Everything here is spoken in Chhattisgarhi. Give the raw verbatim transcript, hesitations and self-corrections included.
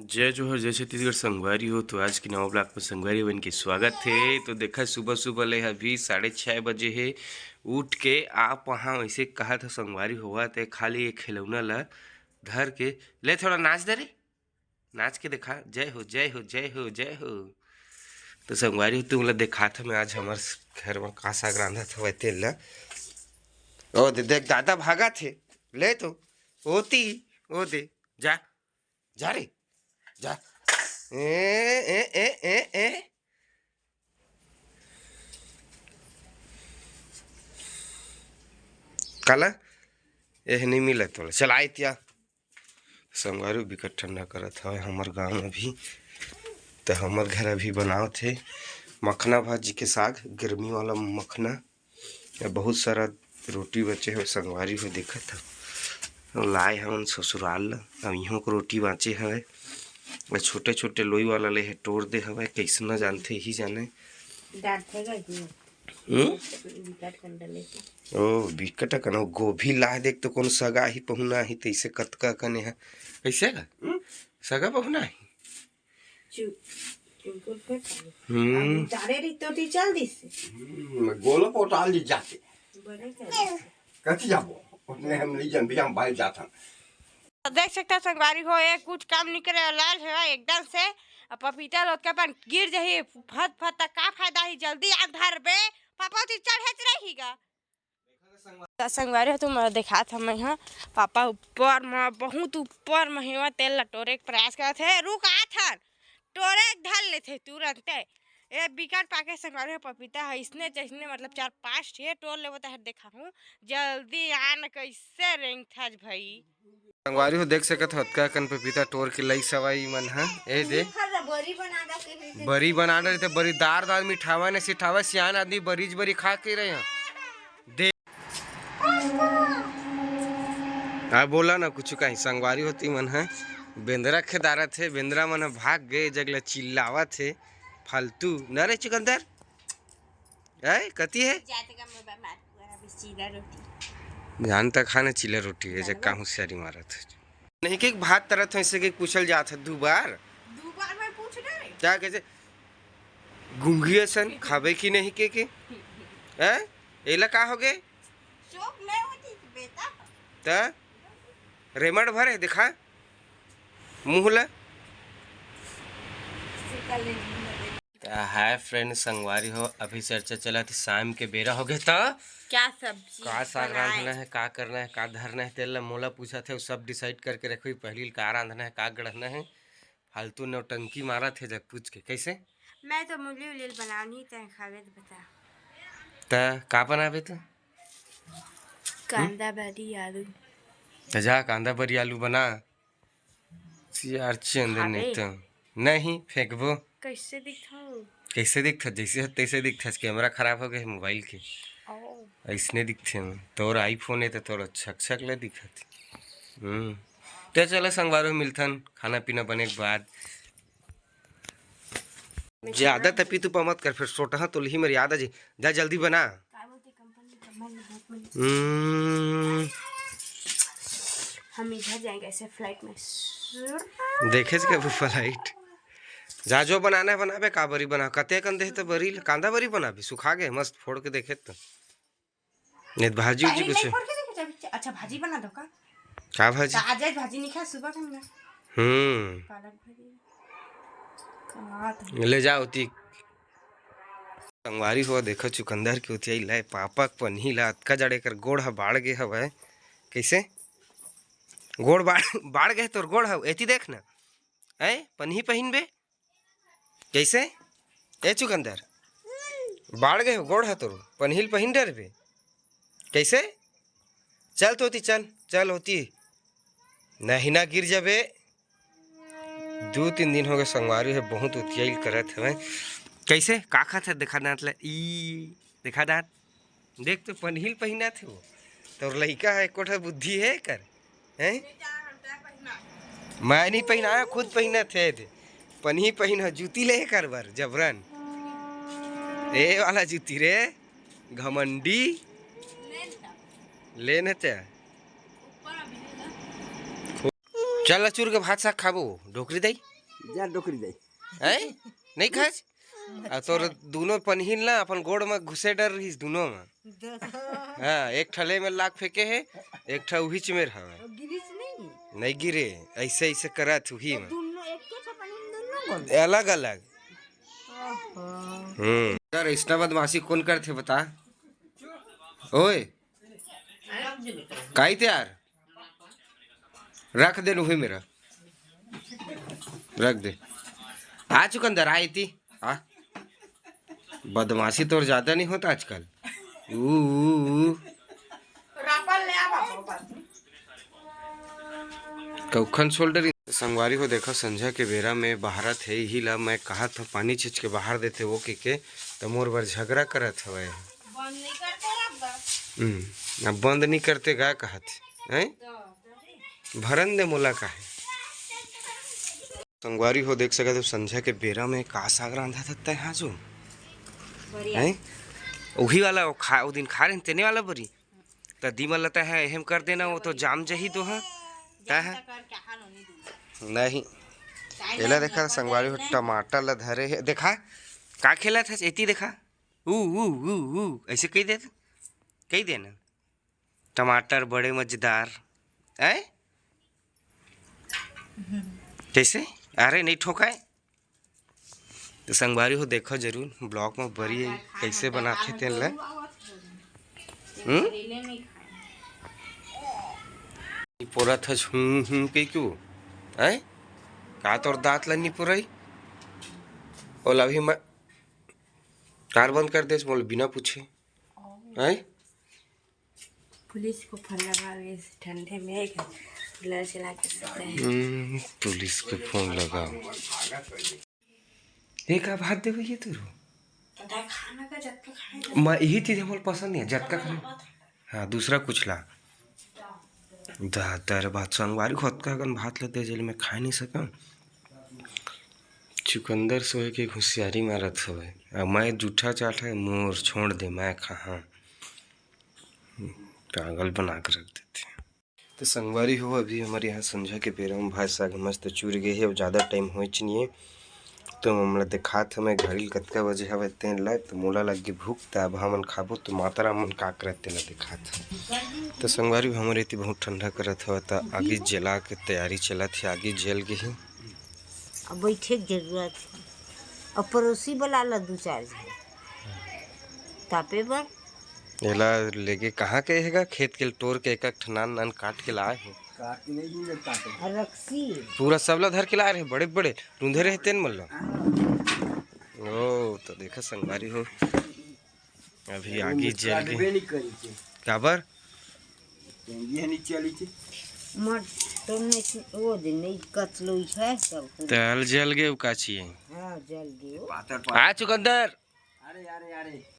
जय जोहर, जय छत्तीसगढ़ संगवारी हो। तो आज के नवा ब्लॉग में संगवारी बन के स्वागत है। तो देखा, सुबह सुबह ले अभी साढ़े छः बजे है। उठ के आप वहाँ वैसे कहा था संगवारी होवा ते खाली एक खिलौना ला धर के ले, थोड़ा नाच दे रे, नाच के देखा, जय हो, जय हो, जय हो, जय हो। तो संगवारी हो, तुम ला देखा था मैं आज हमार घर में का साग रांधा था वह तेल ला। ओ दे, देख दादा भागा थे, ले तो ओती, ओ दे, जा, जा रे, जा। ए, ए, ए, ए, ए। काला? एह नहीं मिला तोला। चल आय तिया। संगवारी बिकट ठंडा करत हवय हमर गांव में भी। त हमर घर अभी बनावत हे मखना भाजी के साग, गर्मी वाला मखना। या बहुत सारा रोटी बचे हवय संगवारी हो, देखत हव। लाए हवन ससुराल ला। अब इहों के रोटी बाँचे हवय। अउ छोटे-छोटे लोई वाला ले हे, टोर दे हवय, कइसना जानथे, इही जाने। डाँटथे गा जी। हम्म? बिकट कन डले हे। ओ, बिकट कन, ओ, गोभी लाह देख तो कोनो सगा ही पहुना ही, तइसे कतका कने हे। कइसे गा? हम्म? सगा पहुना ही? चु-, चुलकुल फेंक। हम्म। अब उतारे रही तो टी चल दिस। हम्म, गोलो पोटाल जी जाते। बने चल दिस। कथी जाबो? ओतने हम नहीं जानबे, हम बाहर जात हन। तो देख सकता संगवारी हो, ये कुछ काम नहीं करे, लाल है एकदम से। अब पपीता लोग के अपन गिर जाही, फत फत, त का फायदा ही? जल्दी आग धर बे, पापा ती चढ़े च रही गा। त संगवारी हो, तुम देखात हव मैं ह, पापा ऊपर म, बहुत ऊपर म हेवा, तेल ला टोरे के प्रयास करत हे। रुक आत हन, टोरे के धर लेथे तुरंते। ए बिकट पाके संगवारी हो, पपीता ह इसने जैसने, मतलब चार पांच ठे टोर लेवत हे, देखा हूँ जल्दी आन, कैसे रेंगथस भाई। संगवारी हो देख सकत हो, अतका कन पपीता टोर के लई सवाई मन ह। ए दे, बरी बना डारे ते बरी दार दार मिठावा ने सिठावा, सियान आदमी बरीज बरी खा के रहे हैं। दे। आ बोला ना कुछ कहीं, संगवारी हो तुमन ह बेंदरा खेदारत हे, बेंदरा मन ह भाग गए, जगला चिल्लावत हे फालतू। न रे चुकंदर, ए कती हे? जान तक खाने चिल्ला रोटी है, जग का होशियारी मारत है। नहीं के भात तरत है, इसे के पूछल जात है दू बार। दू बार मैं पूछ रहे। क्या कैसे? गुंगी असन खाबे कि नहीं के के? हैं? एला का हो गए? चुप नहीं होती बेटा। त रेमड़ भरे दिखा मुंह ला। त हाय फ्रेंड, संगवारी हो, अभी चर्चा चलत हे शाम के बेरा हो गए त क्या सब्जी का साग बनाए? रांधना है, का करना है, का धरना है, तेल ला मोला पूछत हे, सब डिसाइड करके रखो, पहली का रांधना है, का गढ़ना है। फालतू नौटंकी मारत हे जग पूछ के। कैसे? मैं तो मूली उली बनानी, तै खावे तो बता। त का बनाबे तू? कांदा बरी आलू। त जा कांदा बरी आलू बना। सियार चंदन खाबे? नहीं तो नहीं फेंकबो। कैसे दिखथो? कैसे दिखथस? जैसे हस तैसे दिखथस। कैमरा खराब हो गए मोबाइल के। ओ। ऐसने दिखथे मैं। तोर आईफोन है तो तोर छक छक ले दिखत। हम्म। तो चलो संगवारी हो मिलथन खाना पीना बने के बाद। ज्यादा तपी तुपा मत कर, फिर सोटहा तो लिही मेरी याद आ जी। जा जल्दी बना। हम्म। हम इधर जाएंगे ऐसे फ्लाइट में। देखे के वो फ्लाइट। जा जो बनाना है बनाबे, का बरी बना, कते कन दे तो बरी, कांदा बरी बनाबे, सुखा गए मस्त, फोड़ के देखे तो। नहीं तो भाजी उजी अरे, कुछ। नहीं, फोड़ के देखे जब, अच्छा, भाजी बना दो का? का भाजी? तो आज आज भाजी नहीं खाया, सुबह खाऊंगा। हम्म। पालक भाजी। का तो ले जाओ ती। संगवारी हो, देखो चुकंदर के उतियाई लाए, पापा के पनही ला अतका जड़े कर गोड़ ह बाढ़ गे हवय। कैसे? गोड़ बाढ़, बाढ़ गे तोर गोड़ ह, एती देख ना। हैं? पनही पहिन बे? कैसे? ए चुकंदर, बाढ़ गे हो गोड़ ह तोर, पनही ल पहिन डरबे। कैसे? चल तो होती, चल, चल होती। नहीं ना गिर जाबे। दू तीन दिन हो गए संगवारी है, बहुत उतियाइल करत हवय। कैसे? का खात है? देखा दांत ले। ई, देखा दांत। देख तो पनही ल पहिना थे वो। तोर लइका है, एको ठा बुद्धि है कर। हैं? मैं नहीं पहिनाया, खुद पहिना थे दे। पनही पहिन हो, जूती ले कर बर, जबरन। ए वाला जूती रे, घमंडी। ले न ते। चल चुर के भात साग खाबो, डोकरी दाई। जा डोकरी जाई। हैं? नहीं खास? आ तोर दुनो पनहिन ला अपन गोड़ में घुसे डर रहिस दुनो में। हाँ, एक ठले में लाग फेंके हे, एक ठा उहीच मेर हवे। गिरिस नहीं? नहीं गिरे, ऐसे ऐसे करत उही में। दुनो एक के छपन में दुनो गोड़? अलग अलग। ओहो। हम्म। यार, ऐसना बदमाशी कौन करथे बता? ओए, काई ते यार? रख दे, उही मेरा रख दे। आ चुकंदर, आ इती। आ, बदमाशी तोर ज्यादा नहीं होता आजकल। ऊ, ऊ, ऊ। कौखन शोल्डर। संगवारी हो, देखो, संझा के बेरा में बहारत हे, इही ला मैं कहत हूँ, पानी छींच के बहार देते वो के, के, त मोर बर झगड़ा करत हवय। बंद नहीं करते रख दा। हम्म, अब बंद नहीं करते गा कहत, हैं? भरन दे मोला काहे। संगवारी हो, देख सकत हो, संझा के बेरा में का साग रांधा था तय हाँ जो। बढ़िया। हैं? उही वाला वो खा, वो दिन खा रहे तेने वाला बरी। त दीमल लता है, एहम कर देना, वो तो जाम जही तो है। तय है? नहीं। एला देखा संगवारी हो, टमाटर ला धरे है। देखा, का खेलत है? एती देखा। ऊ, ऊ, ऊ, ऊ, ऐसे कही दे, कही देना। टमाटर बड़े मजेदार, हैं? कैसे? अरे, नहीं ठोकाए। तो संगवारी हो, देखो जरूर vlog में बरी कैसे बनाथे तेन ला। हम्म? निपोरत हस, हूँ, हूँ, कही क्यों? हैं? का तोर दांत ला निपोरई? ओला अभी मैं कार बंद कर दे, बोल बिना पूछे। हैं? पुलिस को फोन लगाओ, इस ठंडे में एक कूलर चला के सोते हैं। हम्म, पुलिस को फोन लगाओ। ये का भात देवे ये तेरू? तो खाना का जब तक खाए तो मैं यही चीज हमर पसंद नहीं है, जतका खाना। हाँ, दूसरा कुछ ला। दादा रे, भात संगवारी, खुद का अगन भात लेते जेल में खा नहीं सकम। चुकंदर सोए के होशियारी मारत हवे, आ मैं जूठा चाठा मोर छोड़ दे, मैं खाहा। पागल बना के रख देते। तो संगवारी हो, अभी हमर यहाँ संझा के बेरा में भात साग मस्त चुर गए हे, अब ज़्यादा टाइम होइच नहीं है। तो हमला दिखात हवे घड़ी ल कतका बजे हवे तेन ला, तो मोला लग गे भूख, त अब हमन खाबो, तो माता राम मन का करत तेला दिखात हवे। तो संगवारी हो, हमर एती बहुत ठंडा करत हवे, त आगी जला के तैयारी चलत हे, आगी जल गे हे। अब बैठे के जरूरत हे, अब पड़ोसी बुला ला दू चार झन, तापे बर। एला लेके कहाँ के हेगा? खेत के तोड़ के एक एक ठन नान नान काट के लाए हे। काट नहीं, नहीं काटे। अउ रक्सी। पूरा सबला धर के लाए रहे, बड़े बड़े रूंधे रहे तेन मन ला। ओ, तो देखा संगवारी हो, अभी आगी जल गई। नहीं करी थे। काबर? ये नहीं चली थी। मट तो नहीं, वो दिन नहीं कचलो है सब। तल जल गए, काची है। हाँ, जल गए। आ चुकंदर। अरे, अरे, अरे।